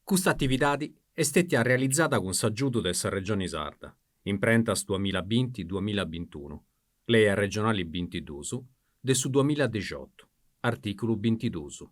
Custa atividadi est stètia realizada cun s'agiudu de sa Regioni Sarda, Imprentas duamilla binti duamilla bintunu, Lei arregionali bintidus de su duamilladexiotu, artìculu bintidus.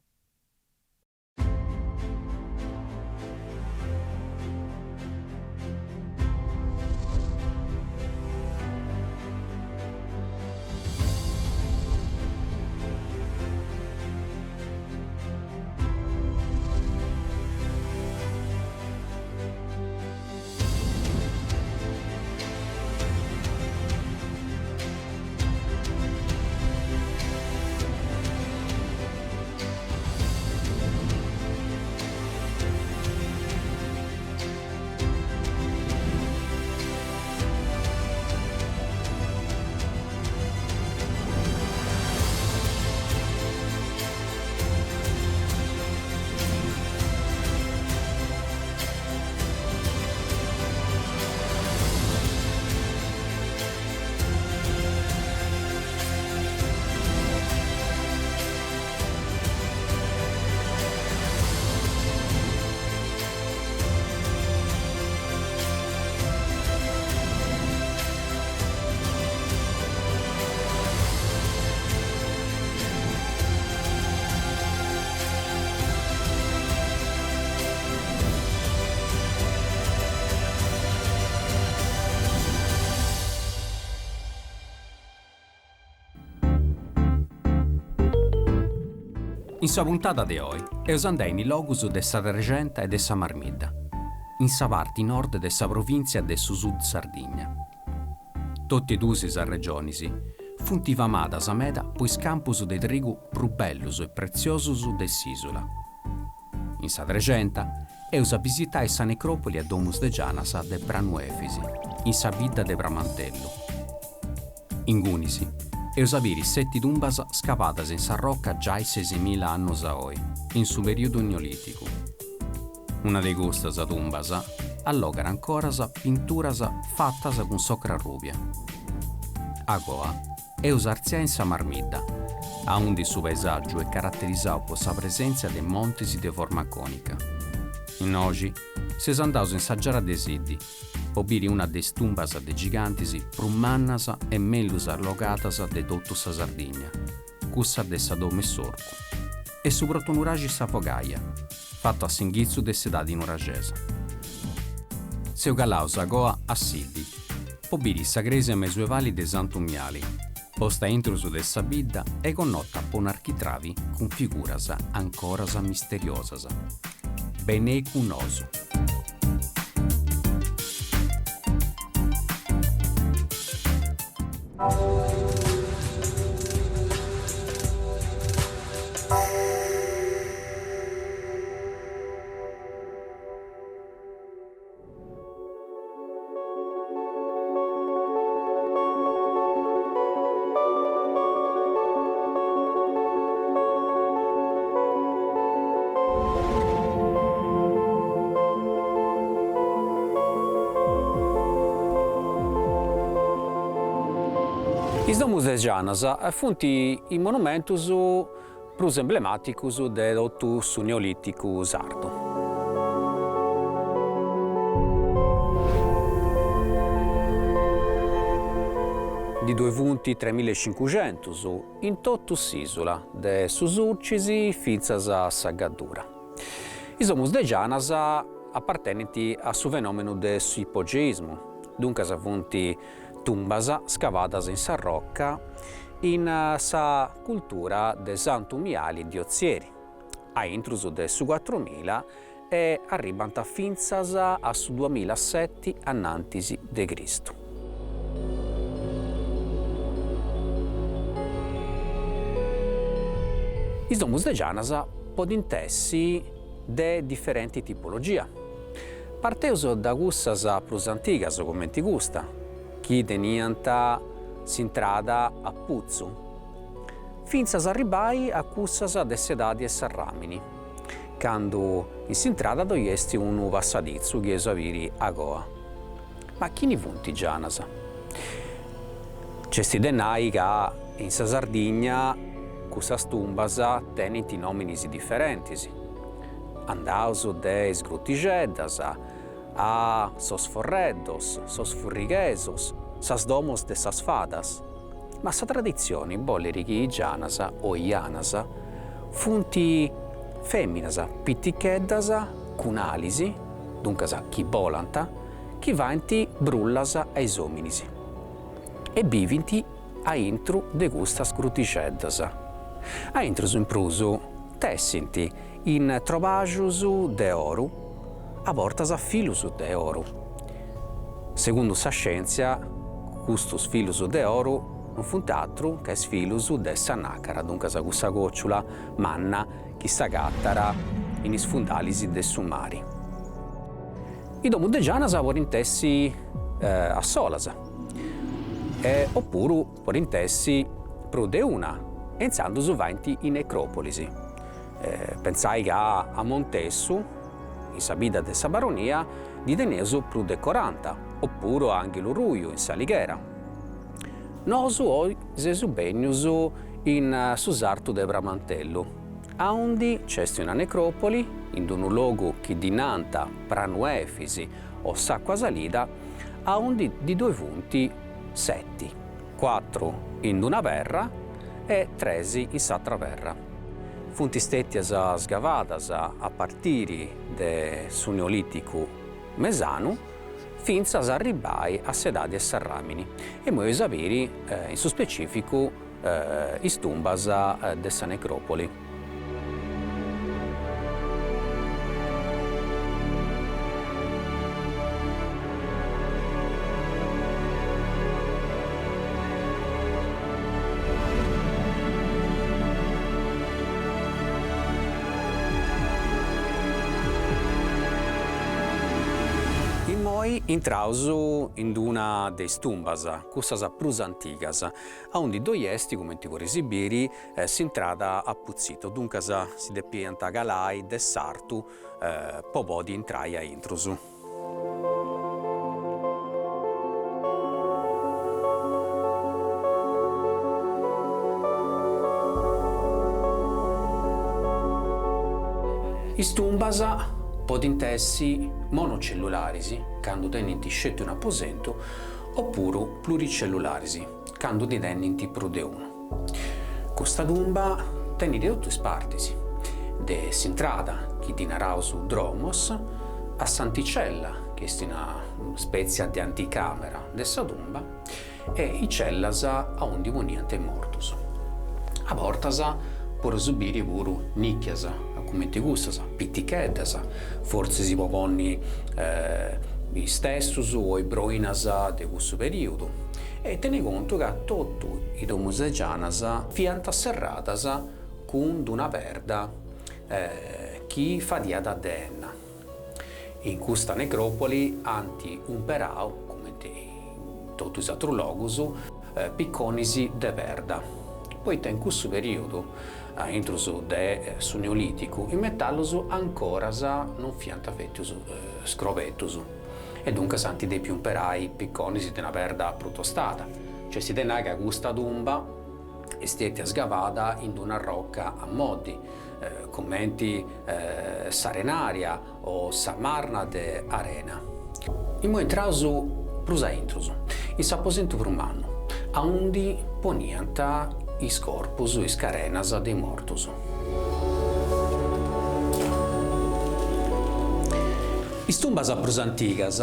In sa puntada de oi eus andai in is logus de sa Trexenta e de sa Marmidda, in sa parti nord de sa provìntzia de su Sud Sardigna. Totu e duas is arregionis funt famadas meda po is campus de trigu prus bellus e pretziosus de s'ìsula. In sa Trexenta eus a bisitai sa necròpoli a domus de gianas de Pranu Efisi, in sa bidda de Pramantellu. Ingunis eus a biri seti tumbas scavadas in sa roca giai sesimilla annus a oi, in su perìodu neolìticu. Una de custas tumbas allogat ancoras pinturas fatas cun s'ocra rubia. Agoa eus a artziai in sa Marmidda, aundi su paesàgiu est caraterizau po sa presèntzia de montis de forma cònica. Innoxi seus andaus in sa Giara de Siddi, po biri una de is tumbas de gigantis prus mannas e mellus allogadas de totu sa Sardigna, cussa de sa Domu 'e s'Orcu, e su protonuraxi Sa Fogaia, fatu a s'inghitzu de s'edadi nuraxesa. Seus calaus agoa a Siddi, po biri sa crèsia mesuevali de Santu Miali, posta intrus de sa bidda e connota po un'architravi cun figuras ancoras misteriosas. Benei cun nosu! Is domus de gianas funt is monumentus prus emblemàticus de totu su Neolìticu sardu. Ndi ddoi funt tremilla e cincuxentus in totu s'ìsula, de su Surcis fintzas a sa Gaddura. Is domus de gianas apartenint a su fenòmenu de s'ipogeismu, duncas funt tumbas scavadas in sa roca in sa cultura de Santu Miali di Ozieri, a intrus de su cuatrumila e arribant fintzas a su duamilaseti anantis de Cristu. Is domus de gianas podint essi de diferenti tipologia. Parteus da cussas prus antigas comenti custa, chi teniant s'intrada a putzu, fintzas a arribbai a cussas de s'edadi 'e s'arràmini, candu in s'intrada ddoi est unu passaditzu chi eus a biri agoa. Ma chini funt is gianas? Nc'est de nai ca in sa Sardigna cussas tumbas tenint nòminis diferentis. Andaus de is grutixeddas a sos forreddos, sos furrighesos, sas domos de sas fadas. Ma sa traditzioni bollit chi is gianas o is janas funt fèminas piticheddas cun alis, duncas chi bolant, chi faint brullas a is òminis e bivint a intru de custas grutixeddas. A intrus in prus tessint in trobaxus de oru, a bortas filus de oru. Segundu sa scièntzia custus filus de oru non funt atru ca is filus de sa nàcara, duncas cussa còciula manna chi s'agatat in is fundalis de su mari. Is domus de gianas podint essi a solas e opuru podint essi prus de una e intzandus faint is necròpolis. Pentzai ca a Montessu, in sa bidda de sa Baronia, ndi teneus prus de coranta, opuru a Anghelu Ruju, in S'Alighera. Nosu oi seus bennius in su sartu de Pramantellu, aundi nc'est una necròpoli, in unu logu chi ddi nant Pranu Efis o s'Acqua Salida, aundi ndi ddoi funt seti, cuatru in una perra e tres in s'atra perra. Funt stètias sgavadas a partiri de su Neolìticu mesanu fintzas a arribbai a s'edadi 'e s'arràmini e immoi eus a biri in su specificu is tumbas de sa necròpoli. Immoi intraus in d'una de is tumbas, cussas prus antigas, aundi ddoi est, cumenti podeis biri, s'intrada a putzito, duncas si depiant calai de s'artu po podi intrai a intrus. Is tumbas podint essi monocellularis, candu tenint sceti un'aposentu, opuru pluricellularis, candu ndi tenint prus de unu. Custa tumba tenit totu is partis, de s'intrada, chi ddi naraus dromos, a s'anticella, chi est una spètzia de anticàmera de sa tumba, e is cellas aundi poniant is mortus. A bortas podeus biri puru nìchias, cumenti custas, piticheddas, fortzis po ponni is testus o is broinas de cussu perìudu. E tenei contu ca totu is domus de gianas fiant serradas cun d'una perda chi fadiat de enna. In custa necròpoli ant umperau, cumenti in totu is atrus logus, piconis de perda, poita in cussu perìudu, a intrus de su Neolìticu, is metallus ancoras non fiant stètius scrobetus. E duncas ant dèpiu umperai piconis de una perda prus tostada. Nc'est de nai ca custa tumba est stètia sgavada in d'una roca a moddi, cumenti s'arenària o sa marna de arena. Immoi intraus prus a intrus, in s'aposentu prus mannu, aundi poniant is corpus, is carenas de is mortus. Is tumbas prus antigas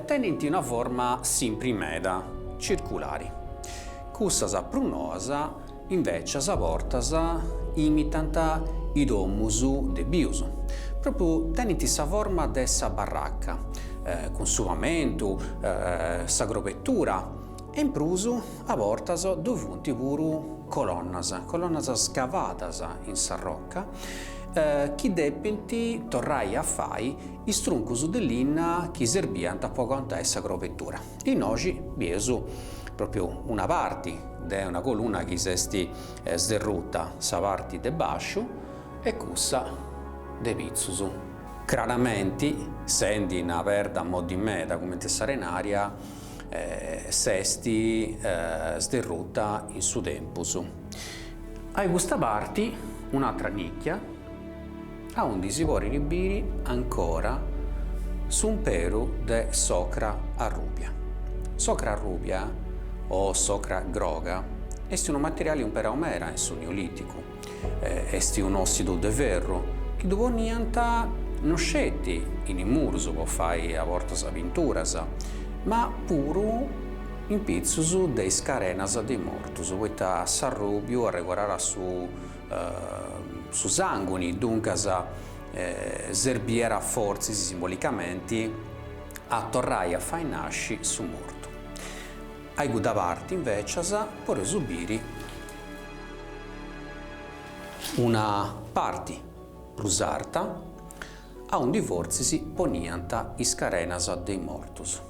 tenint una forma simpri meda, circulari. Cussas prus noas, invècias, a bortas imitant is domus de bius. Pròpriu tenint sa forma de sa barraca, cun su pamentu, sa crobetura e in prus a bortas ddoi funt puru colonnas, colonnas scavadas in sa roca, chi depint torrai a fai is truncus de linna chi serbiant po aguantai sa crobetura. Innoxi bieus pròpriu una parti de una colunna chi s'est sderruta, sa parti de bàsciu e cussa de pitzus. Craramenti, sendi una perda moddi meda cumenti s'arenària, s'est sderruta in su tempus. A custa parti un'atra nicchia. aundi si podit biri ancora s'umperu de s'ocra arrubia. S'ocra arrubia, o s'ocra groga, est unu materiali umperau meda in su Neolìticu, est un'òssidu de ferru chi ddu poniant no sceti in is murus po fai a bortas pinturas, ma puru in pitzus de is carenas de is mortus, poita s'arrubiu arregoràt su su sànguni, duncas serbiat fortzis simbolicamenti a torrai a fai nasci su mortu. A cudda parti invècias podeus biri una parti prus arta aundi fortzis poniant is carenas de is mortus.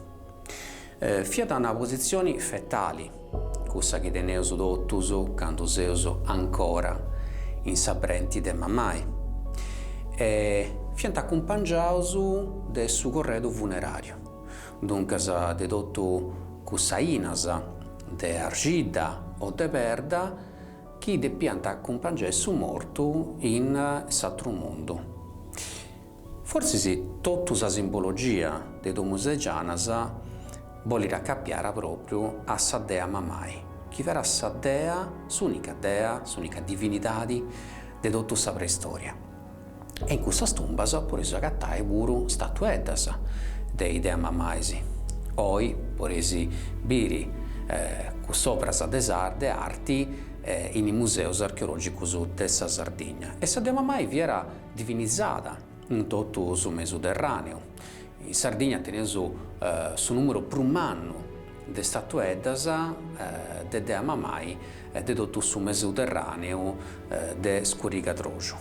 Fiat una positzioni fetali, cussa chi teneus totus candu seus ancora in sa brenti de mamai, e fiant acumpangiaus de su corredu funeràriu, duncas de totu cussas ainas de arxidda o de perda chi depiant acumpangiai su mortu in s'atru mundu. Fortzis totu sa simbologia de Domus de Gianas bolit acapiara pròpriu a sa dea Mamai, chi fiat sa dea, s'ùnica dea, s'ùnica divinidadi de totu sa preistòria. E in cussas tumbas podeus agatai puru statueddas de is deas mamais. Oi podeis biri cuss'obras de arti in is museus archeològicus de sa Sardigna. E sa dea Mamai fiat divinizada in totu su Mesuterràneu. In Sardigna teneus su nùmeru prus mannu de statueddas de Dea Mamai de totu su Mesuterràneu de Scurigadroxu.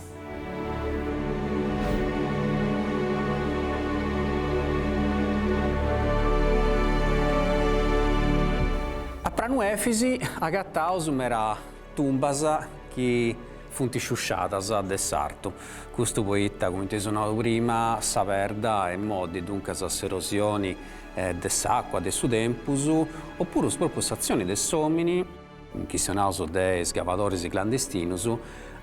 A Pranu Efisi agataus mera tumbas chi funt sciusciadas de s'artu, custu poita, cumenti eus nau prima, sa perda est moddi, duncas s'erosioni de s'acua, de su tempus, opuru pròpriu s'atzioni de s'omini, chistionaus de isgavadoris clandestinus,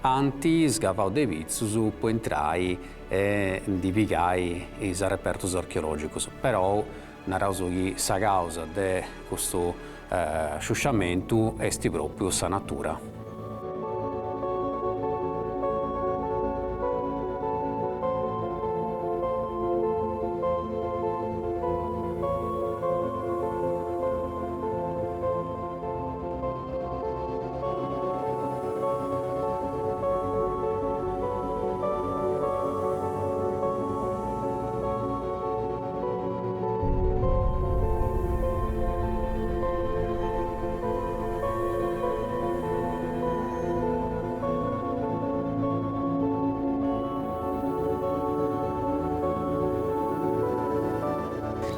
ant sgavau de pitzus po intrai e ndi pigai is arrepertus archeologicus, perou naraus chi sa causa de custu sciusciamentu est pròpriu sa natura.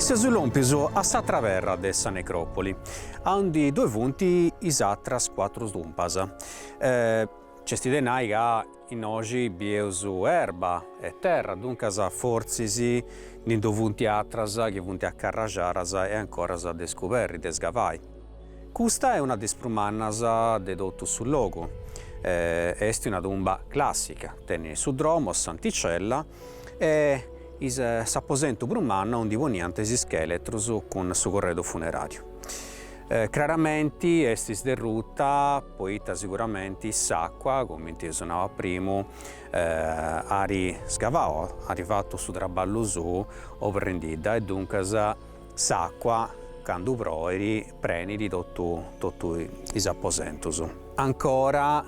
Seus lòmpius a s'atra perra de sa necròpoli, aundi ddoi funt is atras cuatru tumbas. Nc'est de nai ca Innoxi bieus erba e terra, duncas fortzis ndi ddu funt atras chi funt acarraxaras e ancoras de scuberri, de sgavai. Custa est una de is prus mannas de totu su logu, est una tumba classica, tenit su dromos, s'anticella e s'aposentu prus mannu aundi poniant is ischeletrus cun su corredu funerariu. Craramenti est sderruta poita siguramenti s'acua, cumenti eus nau a primu, at sgavau, at fatu su traballu suu oberrendidda e duncas s'acua candu proit prenit totu totu is aposentus. Ancora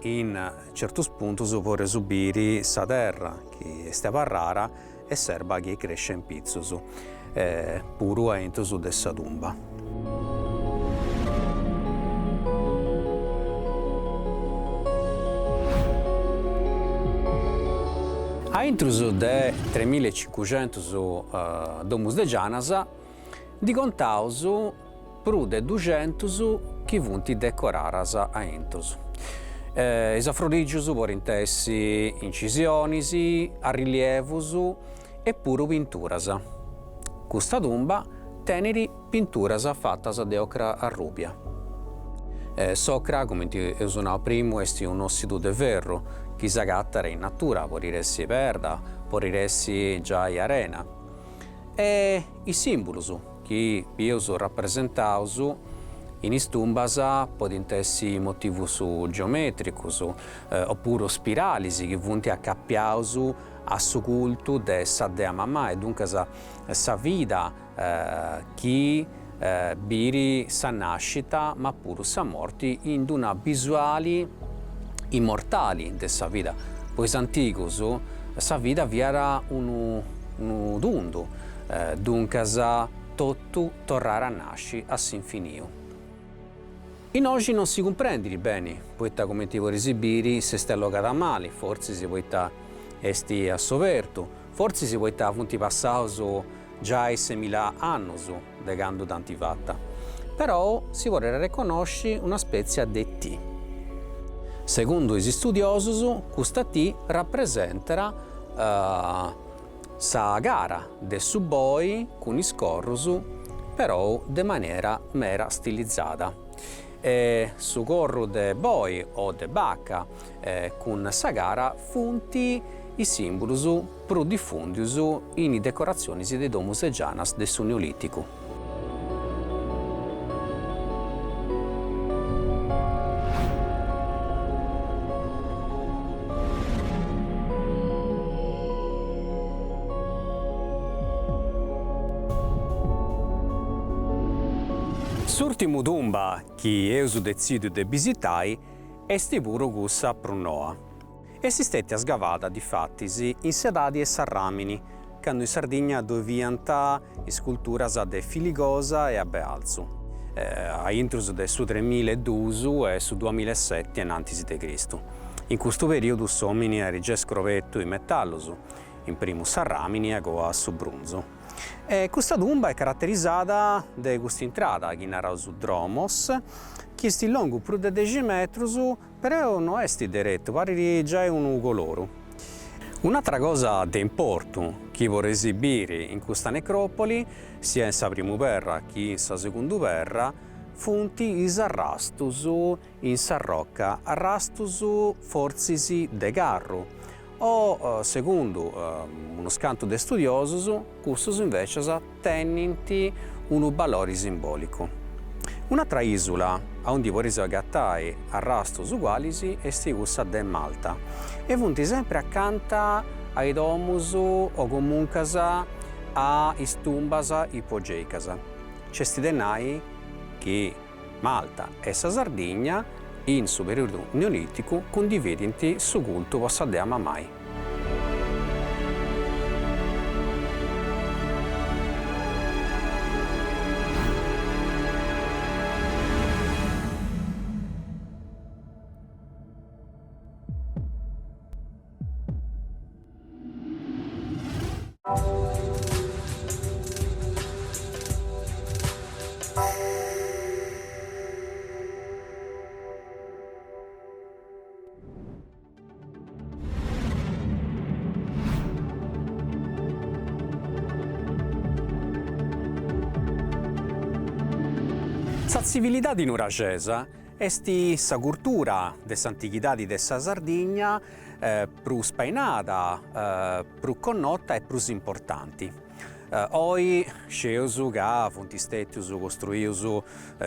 in certus puntus podeus biri sa terra chi est abarrara e s'erba chi est crescia in pitzus, puru a intrus de sa tumba. A intrus de tremilla e cincuxentus domus de gianas ndi contaus prus de duxentus chi funt decoradas a intrus. Is afrodìgius podint essi incisionis, arrilievus e puru pinturas. Custa tumba tenit pinturas fatas de ocra arrubia. S'ocra, cumenti eus nau primu, est un'òssidu de ferru. chi s'agatat in natura, podit essi perda, podit essi giai arena. E is simbulus chi bieus rapresentaus in is tumbas podint essi motivus geometricus opuru spiralis chi funt acapiaus a su cultu de sa dea mamai, duncas sa vida chi biri sa nascita ma puru sa morti in d'una bisuali immortali de sa vida. Po is antigus sa vida fiat unu unu tundu, duncas totu torrara a nasci a s'infiniu. Innoxi non si cumprendit beni, poita cumenti podeis biri s'est allogada mali, fortzis poita est a s'obertu, fortzis poita funt passaus giai semila annus de candu dd'ant fata, però si podit arreconnosci una spètzia de T. Segundu is istudiosus custa T rapresentat sa cara de su boi cun is corrus, però de manera mera stilizada. E su corru de boi o de baca cun sa cara funt is simbulus prus difùndius in is decoratzionis de domus de gianas de su Neolìticu. S'ùrtimu tumba chi eus detzìdiu de bisitai est puru cussa prus noa. Est stètia sgavada, difatis, in s'edadi 'e s'arràmini, candu in Sardigna ddoi fiant is culturas de Filigosa e Abealzu, a intrus de su tremila e duus e su duamila e seti anantis de Cristu. In custu perìodu s'òmini at giai scrobetu is metallus, in primu s'arràmini e agoa su brunzu. E custa tumba est caraterizada de cust'intrada chi naraus dromos, chi est longu prus de dexi metrus, Però no est deretu, parit giai unu coloru. Un'atra cosa de importu chi podeis biri in custa necròpoli, sia in sa primu perra chi in sa segundu perra, funt is arrastus in s'arroca, arrastus fortzis de carru o, segundu unus cantu de studiosus, custus invècias tenint unu balori simbòlicu. Un'atra ìsula aundi podeis agatai arrastus ugualis est cussa de Malta e funt sempri acanta a is domus o comuncas a is tumbas ipogèicas. Nc'est de nai chi Malta e sa Sardigna in su perìodu neolìticu cundividint su cultu po sa dea Mamai. Sa tzivilidadi nuraxesa est sa curtura de s'antighidadi de sa Sardigna prus spainada, prus connota e prus importanti. Oi scieus ca funt stètius costruius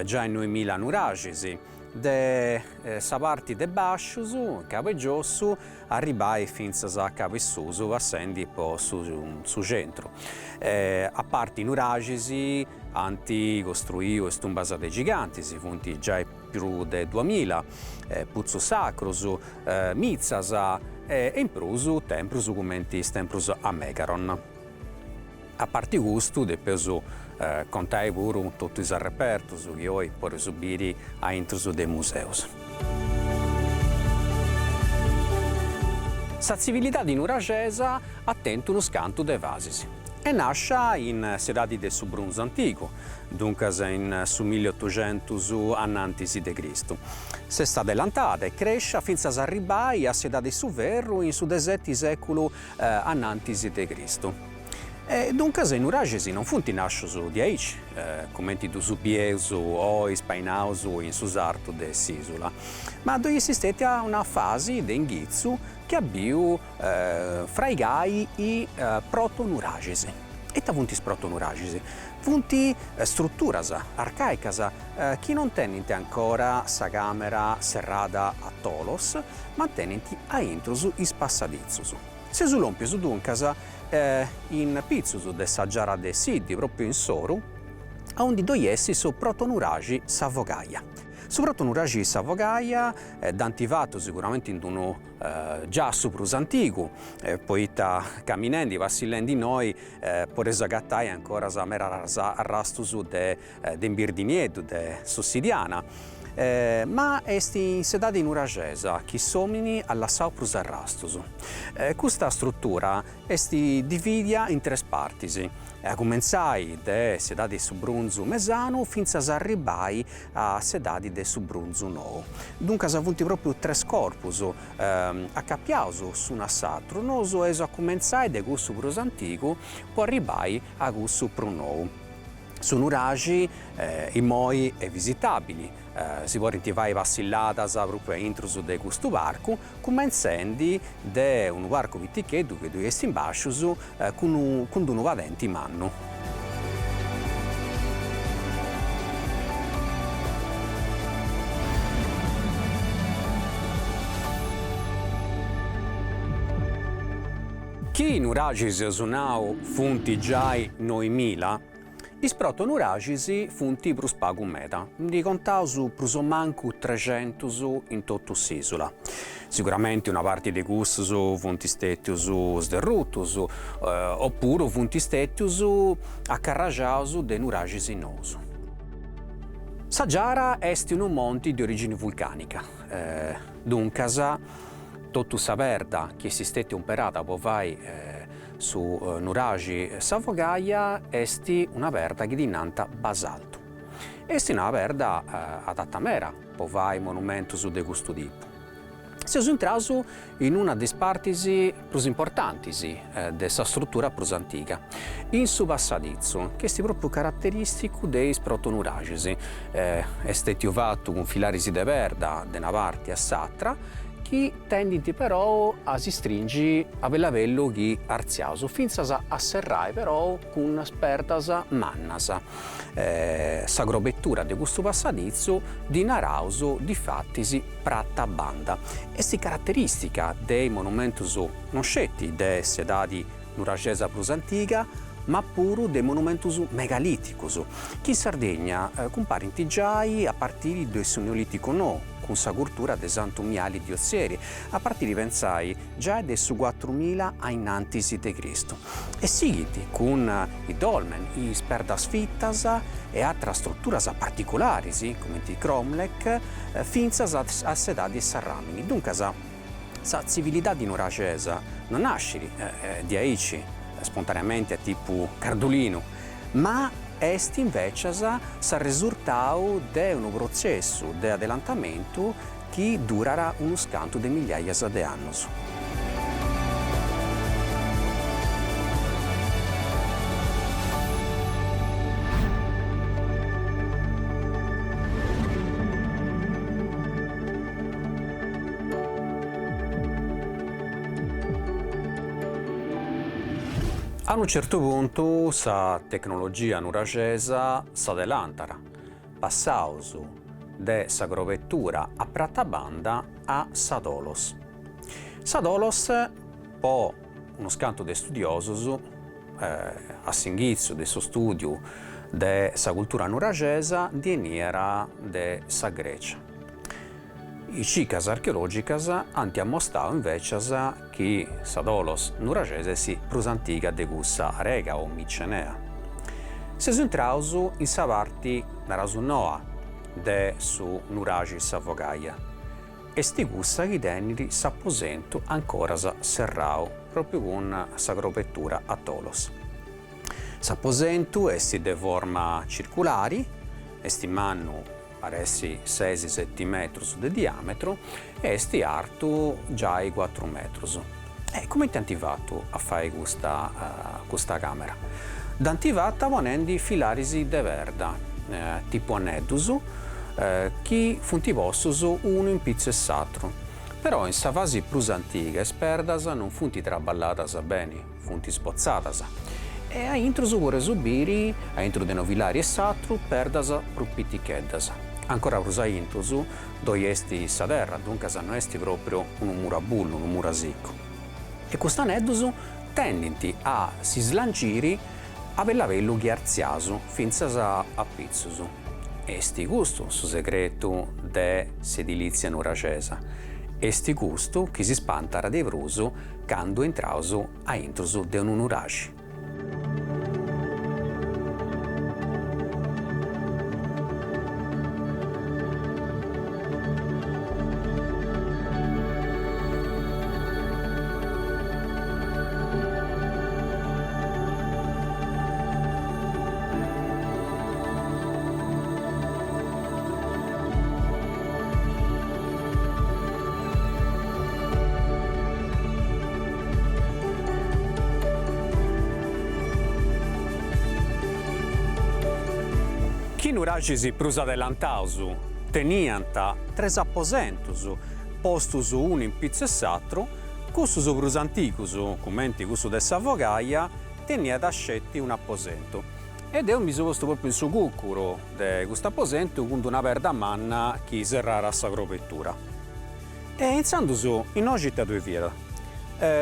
giai noimila nuraxis, de sa parti de bàscius, cabu 'e giossu, arribai fintzas a cabu 'e susu passendi po su centru. A parti nuraxis ant costruiu is tumbas de gigantis, funt giai prus de duamila, putzus sacrus, mitzas e in prus temprus cumenti is temprus a Megaron. A parti custu depeus contai puru totu is arrepertus chi oi podeus biri a intrus de is museus. Sa tzivilidadi nuraxesa at tentu unus cantu de fasis. Est nàscia in s'edadi de su brunzu antigu, duncas in su milliotuxentus anantis de Cristu. S'est adelantada e crèscia fintzas a arribbai a s'edadi 'e su ferru in su de seti sèculu anantis de Cristu. E duncas is nuraxis non funt nàscius diaici, cumenti ddus bieus oi spainaus in su sartu de s'ìsula, ma ddoi est stètia una fasi de inghitzu chi at biu fraigai is protonuraxis. Ita funt is protonuraxis? Funt struturas arcàicas chi non tenint ancora sa càmera serrada a tholos, ma tenint a intrus is passaditzus. Seus lòmpius duncas in pitzus de sa Giara de Siddi, pròpriu in s'oru, aundi ddoi est su protonuraxi Sa Fogaia. Su protonuraxi Sa Fogaia dd'ant fatu siguramenti in d'unu giassu prus antigu, poita caminendi, passillendi innoi, podeus agatai ancoras medas arrastus de de imbirdi nieddu, de s'ossidiana, ma est in s'edadi nuraxesa chi s'omini at lassau prus arrastus. Custa strutura est dividia in tres partis, a cumentzai de s'edadi de su brunzu mesanu fintzas a arribbai a s'edadi de su brunzu nou. Duncas funt propriu tres corpus acapiaus s'unu a s'atru, nosu eus a cumentzai de cussu prus antigu po arribbai a cussu prus nou. Su nuraxi immoi est visitabili, si podint fai passilladas propriu a intrus de custu parcu, cumentzendi de unu parcu piticheddu chi ddoi est in bàscius cun cun d'unu padenti mannu. Chi nuraxis eus nau funt giai noimila, is protonuraxis funt prus pagu meda, ndi contaus prus o mancu trexentus in totu s'isula. Siguramenti una parti de custus funt stètius sderrutus opuru funt stètius acarraxaus de nuraxis nous. Sa Giara est unu monti de origini vulcanica, duncas Totu sa perda chi est stètia umperada po fai su nuraxi Sa Fogaia est una perda chi ddi nant basaltu. Est una perda adatta meda po fai monumentus de custu tipu. Seus intraus in una de is partis prus importantis de sa strutura prus antiga, in su passaditzu, chi est propriu carateristicu de is protonuraxis. Est stètiu fatu cun filaris de perda de una parti a s'atra, chi tendint perou a si stringi a bellu a bellu chi artziaus, fintzas a serrai perou cun perdas mannas. Sa crobetura de custu passaditzu ddi naraus difatis pratabanda. Est caraterìstica de is monumentus non sceti de s'edadi nuraxesa prus antiga, ma puru de monumentus megalìticus, chi in Sardigna cumparint giai a partiri de su Neolìticu nou, cun sa curtura de Santu Miali di Ozieri, a partiri pentzai giai de su cuatrumila a innantis de Cristu, e sighint cun is dolmen, is perdas fitas e atras struturas particularis, cumenti cromlech, fintzas a s'edadi 'e s'arràmini. Duncas sa tzivilidadi nuraxesa non nascit diaici spontaneamenti a tipu cardulinu, ma est invècias s'arresurtau de unu protzessu de adelantamentu chi durat unus cantu de migliaias de annus. A unu certu puntu sa tecnologia nuraxesa s'adelantat, passaus de sa crobetura a pratabanda a sa tholos. Sa tholos, po unus cantu de studiosus, a s'inghitzu de su stùdiu de sa cultura nuraxesa, ndi 'eniat de sa Grècia. Is cicas archeològicas ant ammostau invècias chi sa tholos nuraxesa est prus antiga de cussa arega o micenea. Seus intraus in sa parti, naraus noa, de su nuraxi Sa Fogaia. Est cussa chi tenit s'aposentu ancoras serrau, pròpriu cun sa crobetura a tholos. S'aposentu est de forma circulari, est mannu paressi sesi seti metrus de diametru e est artu giai cuatru metrus. E cumenti ant fatu a fai custa custa camera? Dd'ant fata ponendi filaris de perda, tipu aneddus, chi funt postus unu in pitzu 'e s'atru. Però in sa fasi prus antiga is perdas non funt traballadas beni, funt sbotzadas. E a intrus podeus biri, a intru de unu filari e s'atru, perdas prus piticheddas. Ancora prus a intrus ddoi est sa terra, duncas no est pròpriu unu muru a bullu, unu muru a sicu. E custus aneddus tendint a si slanciri a bellu a bellu chi artziaus fintzas a pitzus. Est custu su segretu de s'edilìtzia nuraxesa. Est custu chi si spantat de prus candu intraus a intrus de unu nuraxi. Chi nuraxis prus adelantaus teniant tres aposentus postus unu in pitzu 'e s'atru, cussus prus antigus, cumenti cussu de sa fogaia, teniat sceti un'aposentu. E deu mi seu postu propriu in su cucuru de custu aposentu cun d'una perda manna chi serràt sa crobetura. E intzandus innoxi ita ddoi fiat?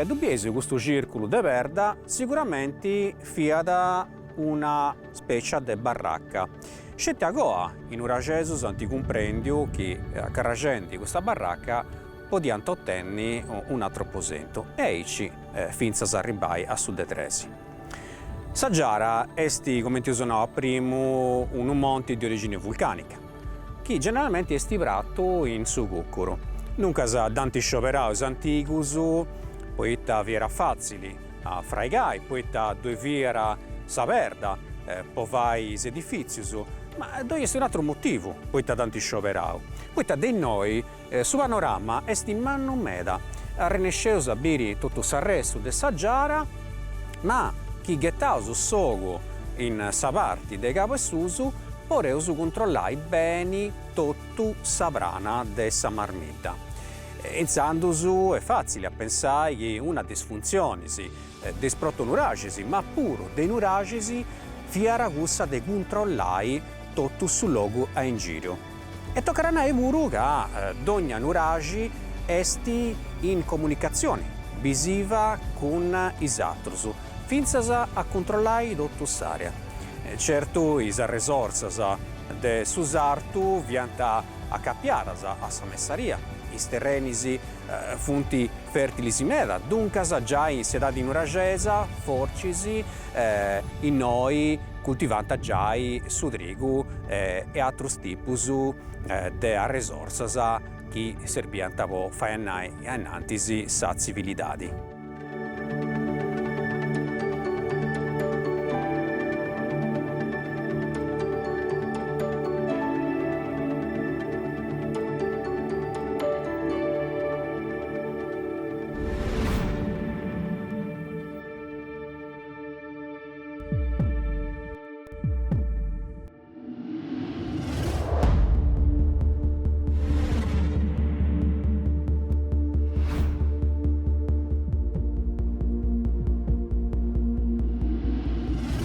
Ddu bieis custu circulu de perda siguramenti fiat una specia de barraca. Sceti agoa i nuraxesus ant cumprendiu chi acarraxendi custa barraca podiant otenni un'atru aposentu e aici fintzas a arribbai a su de tres. Sa Giara est, cumenti eus nau a primu, unu monti de origini vulcanica, chi generalmenti est pratu in su cucuru. Duncas dd'ant scioberau is antigus poita fiat fatzili a fraigai, poita ddoi fiat sa perda po fai is edifitzius, ma ddoi est un'atru motivu poita dd'ant scioberau, poita de innoi Su panorama est mannu meda, arrennesceus a biri totu s'arrestu de sa Giara, ma chi ghetaus s'ogu in sa parti de cabu 'e susu poreus cuntrollai beni totu sa prana de sa Marmidda. Intzandus est fatzili a pensai chi una de is funtzionis de is protonuraxis, ma puru de is nuraxis, fiat cussa de cuntrollai totu su logu a ingiriu. E tocat a nai puru ca dogna nuraxi est in comunicatzioni bisiva cun is atrus, fintzas a cuntrollai totu s'area. Certu is arresorsas de su sartu fiant acapiadas a sa messaria, is terrenis funt fertilis meda, duncas giai in s'edadi nuraxesa fortzis innoi cultivant giai su trigu e atrus tipus de arresorsas chi serbiant po fai andai ainnantis sa tzivilidadi.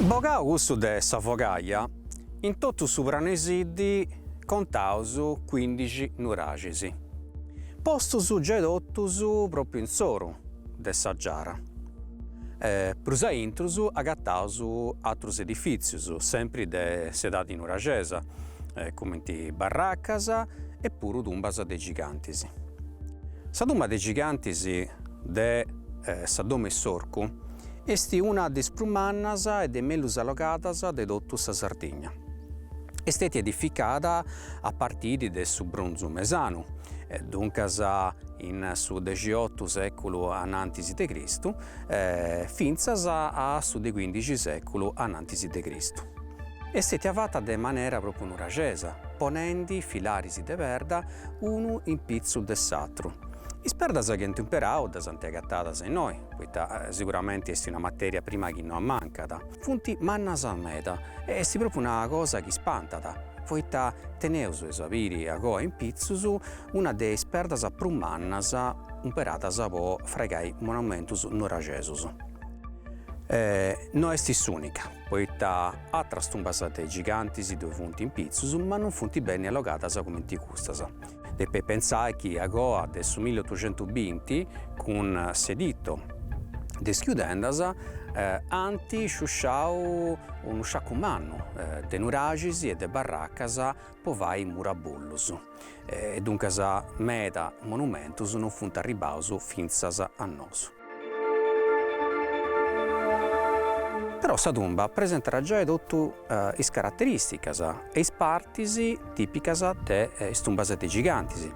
Bogau cussu de sa fogaia, in totu su Pranu 'e Siddi contaus cuindixi nuraxis, postus giai totus propriu in s'oru de sa Giara. Prus a intrus agataus atrus edifìtzius, sempri de s'edadi nuraxesa, cumenti barracas e puru tumbas de gigantis. Sa tumba de gigantis de sa domu 'e s'Orcu est una de is prus mannas e de mellus allogadas de totu sa Sardigna. Est stètia edificada a partiri de su Brunzu Mesanu, duncas in su dexiotu sèculu anantis de Cristu, fintzas a su de cuindixi sèculu anantis de Cristu. Est stètia fata de manera pròpriu nuraxesa, ponendi filaris de perda unu in pitzu de s'atru. Is perdas chi ant imperau ddas ant agatadas innoi, poita siguramenti est una materia prima chi no ammancat. Funt mannas meda e est propriu una cosa chi spantat, poita teneus, eus a biri agoa in pitzus, una de is perdas prus mannas umperadas po fraigai monumentus nuraxesus. No est s'unica, poita atras tumbas de gigantis ddoi funt in pitzus, ma non funt beni allogadas cumenti custas. Depeis pentzai chi agoa de su milliotuxentubinti, cun s'editto de is chiudendas, ant sciusciau unu sciacu mannu de nuraxis e de barracas po fai murabullus e duncas meda monumentus non funt arribbaus fintzas a nosu. Però sa tumba presentat giai totu is caraterìsticas e is partis tìpicas de is tumbas de gigantis,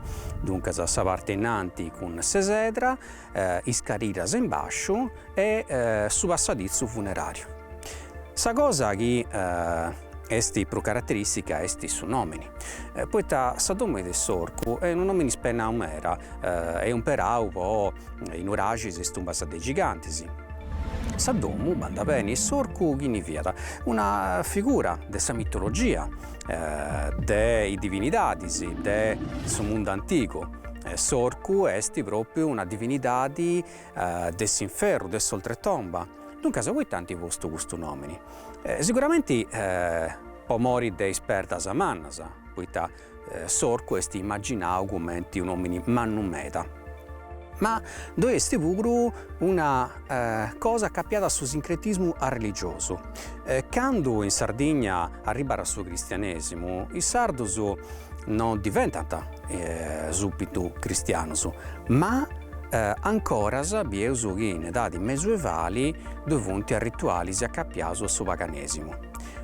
duncas sa parti innanti cun s'esedra, is cariras in bàsciu e su passaditzu funeràriu. Sa cosa chi est prus caraterìstica est su nòmini, poita sa domu de s'orcu est unu nòmini spenau meda e umperau po is nuraxis e is tumbas de gigantis. Sa domu bandat beni e s'orcu chini fiat? Una figura de sa mitologia, de is divinidadis de su mundu antigu. S'orcu est propriu una divinidadi de s'inferru, de s'oltretomba. Duncas poita ant postu custu nomini? Siguramenti po mori de is perdas mannas, poita S'orcu est imaginau cumenti un'omini mannu meda. Ma ddoi est puru una cosa acapiada a su sincretismu arreligiosu. Candu in Sardigna arribat su cristianesimu, is sardus non diventant subitu cristianus, ma ancoras bieus chi in edadi mesuevali ddoi funt arritualis acapiaus a su paganesimu.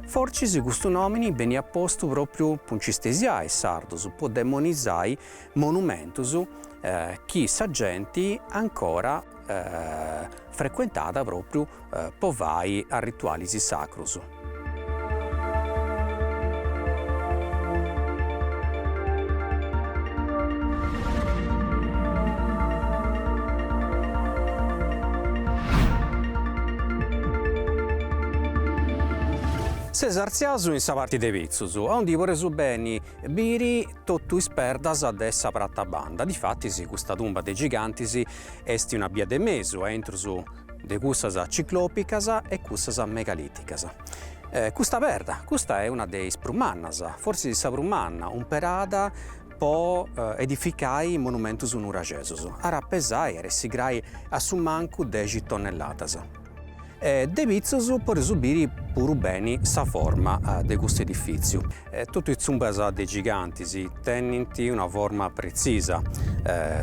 Fortzis custu nòmini beniat postu pròpriu po nci stesiai is sardus, po demonizai monumentus chi sa genti ancora frecuentat pròpriu po fai arritualis sacrus. Seus artziaus in sa parti de pitzus, aundi podeus beni biri totu is perdas de sa pratabanda, difatis custa tumba de gigantis est una bia de mesu aintrus de cussas ciclopicas e cussas megaliticas. Custa perda, custa est una de is prus mannas, fortzis sa prus manna, umperada po edificai monumentus nuraxesus, at a pesai, at essi grai a su mancu dexi tonnelladas. De pitzus podeus biri puru beni sa forma de custu edifìtziu. Totu is tumbas de gigantis tenint una forma pretzisa,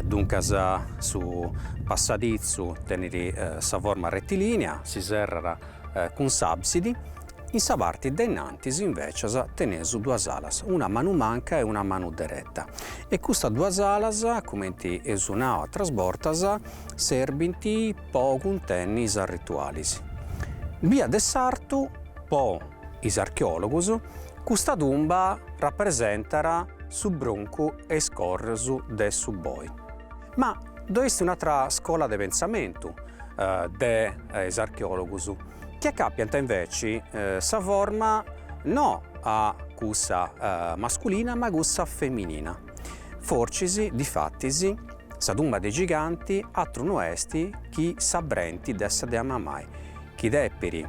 duncas su passaditzu tenit sa forma retilinea, si serrat cun s'absidi, in sa parti de innantis invecias teneus duas alas, una a manu manca e una a manu dereta e custas duas alas, cumenti eus nau atras bortas, serbint po cuntenni is arritualis. Bia de s'artu, po is archeòlogus, custa tumba rapresentat su bruncu e is corrus de su boi. Ma ddoi est un'atra scola de pentzamentu de is archeòlogus chi acapiant inveci sa forma no a cussa masculina ma cussa feminina. Fortzis, difatis, sa tumba de giganti atru no est chi sa brenti de sa dea mamai, chi depit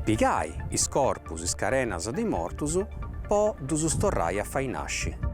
pigai is corpus, is carenas de is mortus po ddus torrai a fai nasci.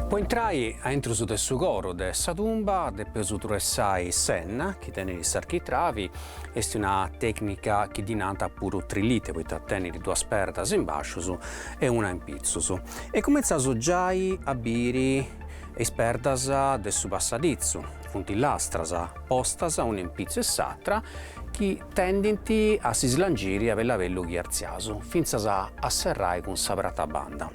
Po intrai a intrus de su coru de sa tumba depeus truessai s'enna chi tenit s'architravi, est una tecnica chi ddi nant puru trilite poita tenit duas perdas in bascius e una in pitzus e cumentzaus giai a biri. Is perdas de su passaditzu funt lastras postas una in pitzu 'e s'atra chi tendint a si slangiri a bellu a bellu chi artziaus, fintzas a serrai cun sa pratabanda.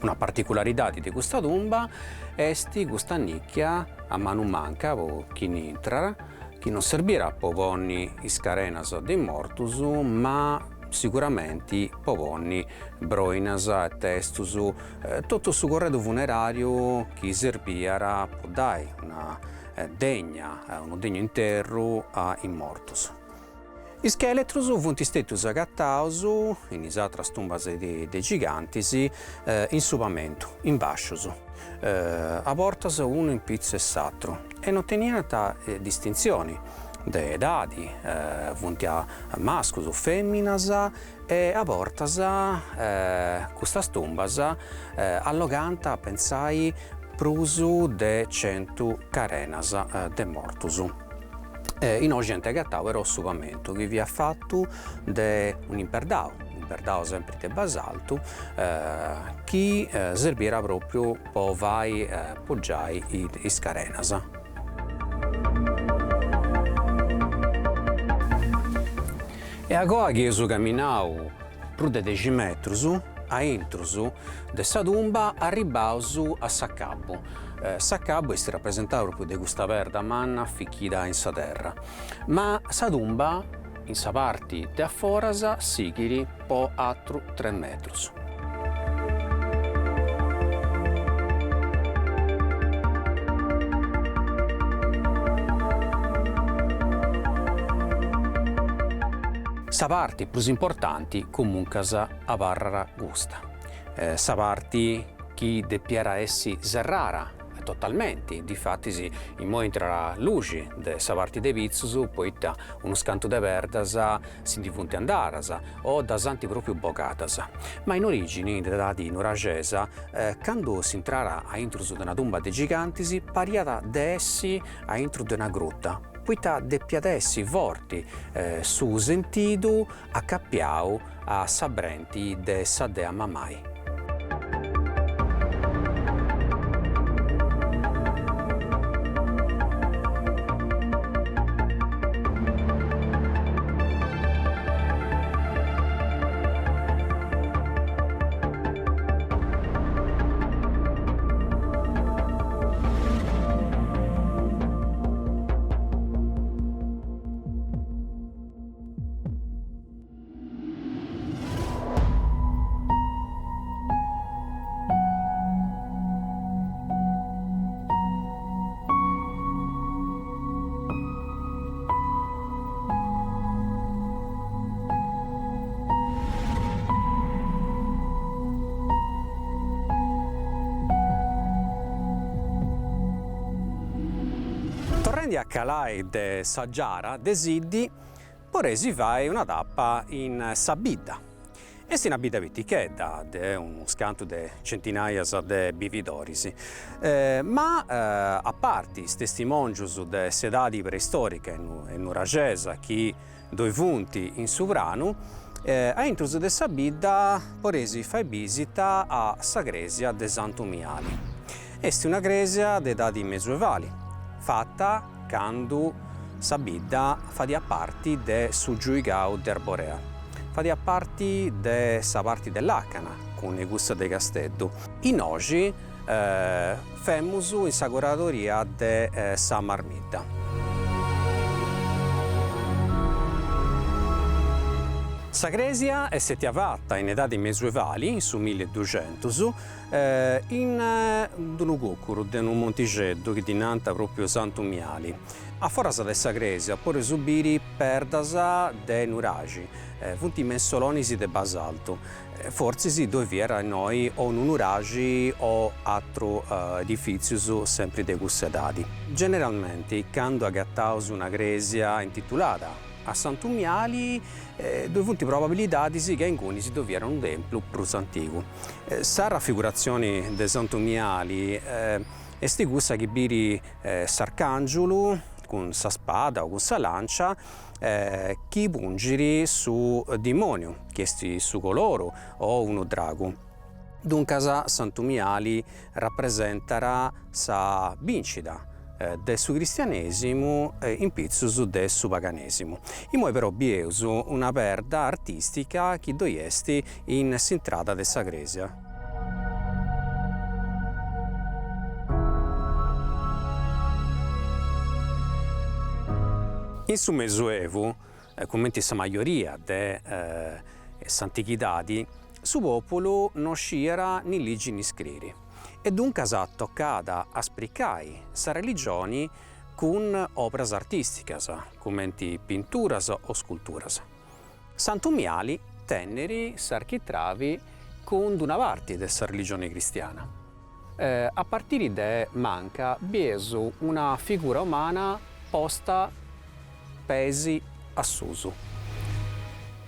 Una particularidadi de custa tumba est custa nicchia a manu manca po chini intrat, chi non serbiat po ponni is carenas de is mortus ma siguramenti po ponni broinas e testus, totu su corredu funerariu chi serbiat po dai una degna, unu degnu interru a is mortus. Is scheletrus funt stetius agataus in is atras tumbas de gigantis in su pamentu, in bascius, a bortas unu in pitzu 'e s'atru e non teniant distintzioni de edadi, funt mascus o feminas e a bortas custas tumbas allogànt, pentzai, prus de centu carenas de mortus. Innoxi ant agatau però su pamentu chi fiat fatu de un'imperdau, imperdau sempri de basaltu, chi serbiat propriu po fai poggiai is carenas. E agoa chi eus caminau prus de dexi metrus a intrus de sa tumba arribbaus a s'acabu. S'acabu est rapresentau propriu de custa perda manna fichida in sa terra, ma sa tumba in sa parti de a foras sighit po atru tres metrus. Sa parti prus importanti comuncas abarrat custa, sa parti chi depiat essi serrara totalmenti, difatis immoi intrat luxi de sa parti de pitzus poita unus cantu de perdas si ndi funt andadas o ddas ant pròpriu bogadas. Ma in orìgini, in edadi nuraxesa, candu s'intràt a intrus de una tumba de gigantis pariat de essi a intru de una gruta, poita depiat essi forti su sentidu acapiau a sa brenti de sa dea Mamai. Torrendi a calai de sa Giara de Siddi Poreis fai una tapa in sa bidda. Est una bidda pitichedda de unus cantu de centinaias de bividoris, ma a parti is testimòngius de s'edadi preistorica e nuraxesa chi ddoi funt in su pranu, a intrus de sa bidda poreis fai bisita a sa crèsia de Santu Miali. Est una crèsia de edadi mesuevali, fata candu sa bidda fadiat parti de su giuigau de Arborea, fadiat parti de sa parti de làcana cun cussa de Casteddu. Innoxi femus in sa curadoria de sa Marmidda. Sa crèsia est stètia fata in edadi mesuevali, in su milliduxentus, In unu cùcuru de unu montixeddu chi ddi nant pròpriu Santu Miali. A foras de sa crèsia podeus biri perdas de nuraxi, funt mensolonis de basaltu, fortzis ddoi fiat innoi o unu nuraxi o atru edifìtzius sempri de cussa edadi. Generalmenti candu agataus una crèsia intitulada A Santu Miali ddoi funt probabilidadis chi a ingunis ddoi fiat unu templu prus antigu. Sa rafiguratzioni de Santu Miali est cussa chi biri s'arcàngiulu cun sa spada o cun sa lància chi pungit su dimòniu, chi est su coloru o unu dragu. Duncas Santu Miali rapresentat sa bìncida de su cristianèsimu in pitzus de su paganèsimu. Imoi però bieus una perda artìstica chi ddoi est in s'intrada de sa crèsia. In su Mesuevu, cumenti sa majoria de s'antighidadi, su populu no sciiat ni ligi ni scriri e duncas tocat a spricai sa religioni cun operas artisticas, cumenti pinturas o sculturas. Santu Miali tenit s'architravi cun d'una parti de sa religioni cristiana. A partiri de manca bieus una figura umana posta pesi a susu.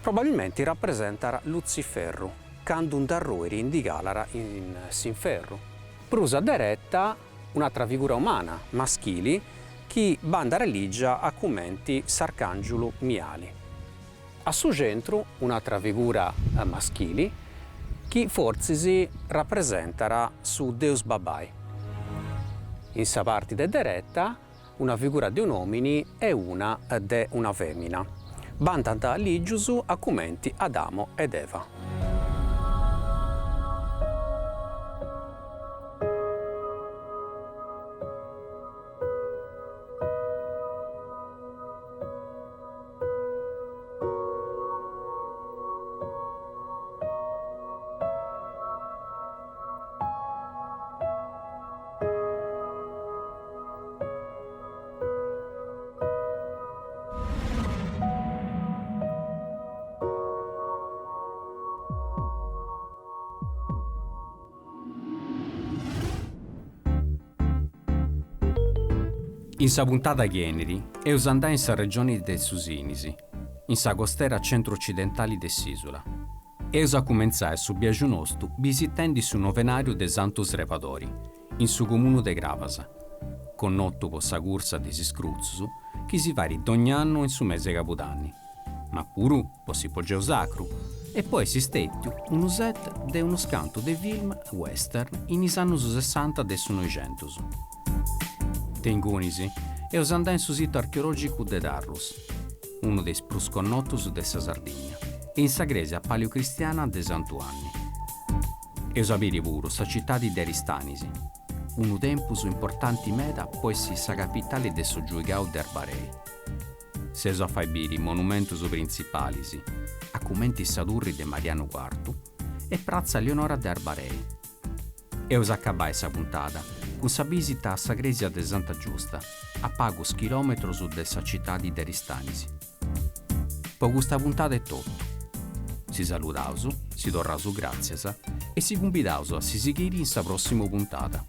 Probabilmenti rapresentat Lutziferru, candu nd'arruit e ndi calat in s'inferru. Prus a dereta un'atra figura umana, maschili, chi bandat lìgia a cumenti s'arcàngiulu Miali. A su centru un'atra figura maschili chi fortzis rapresentat su Deus Babbai. In sa parti de dereta una figura de un'òmini e una de una fèmina. Bandant lìgius a cumenti Adamo ed Eva. In sa puntada chi 'enit eus a andai in sa regioni de su Sinis, in sa costera centru-ocidentali de s'ìsula. Eus a cumentzai su biaxu nostu bisitendi su novenàriu de Santu Srebadori, in su comunu de Crabas, connotu po sa cursa de is iscrutzus chi si fait dogn'annu in su mesi 'e cabudanni, ma puru po s'ipogeu sacru e po essi stètiu unu set de unus cantu de film western in is annus sessanta de su Noixentus. De ingunis eus a andai in su situ archeològicu de Tharros, unu de is prus connotus de sa Sardigna, e in sa crèsia paleocristiana de Santu 'Anni. Eus a biri puru sa citadi de Aristanis, unu tempus importanti meda po essi sa capitali de su Giuigau de Arbarei. S'eus a fai biri monumentus printzipalis, a cumenti sa turri de Marianu Cuartu e pratza Lionora de Arbarei. Eus a acabai sa puntada cun sa bìsita a sa crèsia de Santa Giusta, a pagus chilòmetrus de sa citadi de Aristanis. Po custa puntada est totu. Si saludaus, si torraus gràtzias e si cumbidaus a si sighiri in sa pròssimu puntada.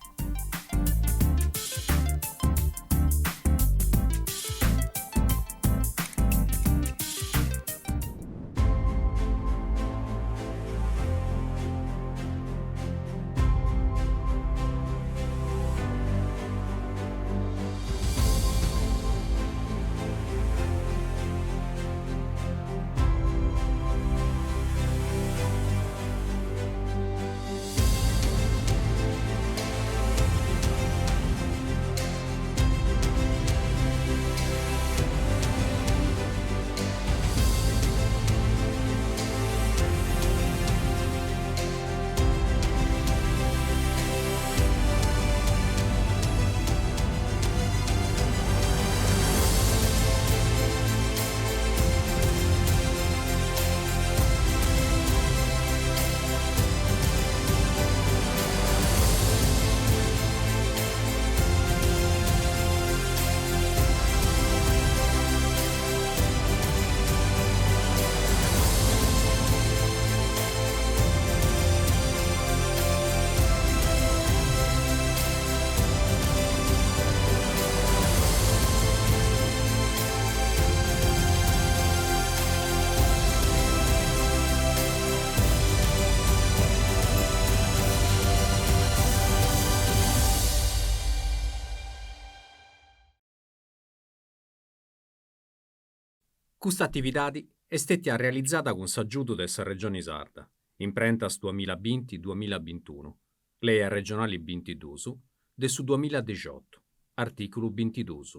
Custa atividadi est stètia realizada cun s'agiudu de sa Regioni Sarda. Imprentas duamilla binti duamilla bintunu, Lei arregionali bintiduus de su duamilladexiottu, artìculu bintiduus.